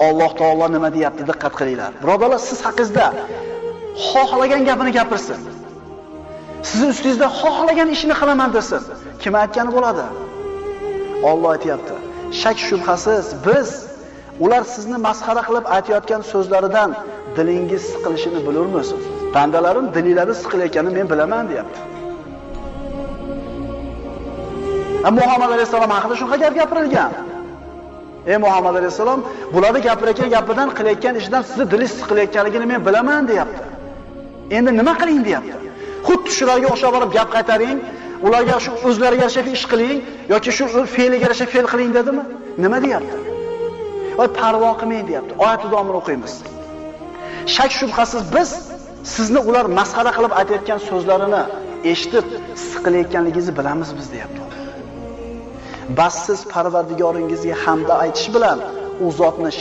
Alloh taolo nima deyapti, diqqat qilinglar. Birodarlar, siz haqingizda xohlagan gapini gapirsin. Sizning ustingizda xohlagan ishini qilaman desin. Kim aytgani bo'ladi? Alloh aytayapti. Shak shubhasiz biz ular sizni masxara qilib aytayotgan so'zlaridan dilingiz siqilishini bilurmiz. Bandalarim dilingari siqilayotganini men bilaman deyapti. Muhammad alayhisalom haqida shunaqa gap gapirilgan. Ey Muhammad alayhisalom, bularni gapirayotgan gapidan, qilayotgan ishidan sizni dilingiz siqilayotganligini men bilaman deyapti. Endi nima qiling deyapti. Xuddi shularga o'xshab borib gap qaytaring, ularga shu o'zlariga yarasha ish qiling yoki shu fe'liga yarasha fe'l qiling dedimi? Nima deyapti? Voy parvo qilmang deyapti. Oyat davomini o'qiymiz. Shak shubhasiz biz sizni ular masxara qilib aytayotgan so'zlarini eshitib siqilayotganligingizni bilamiz biz deyapti. Bas siz Parvardigoringizga hamda aytish bilan u zotni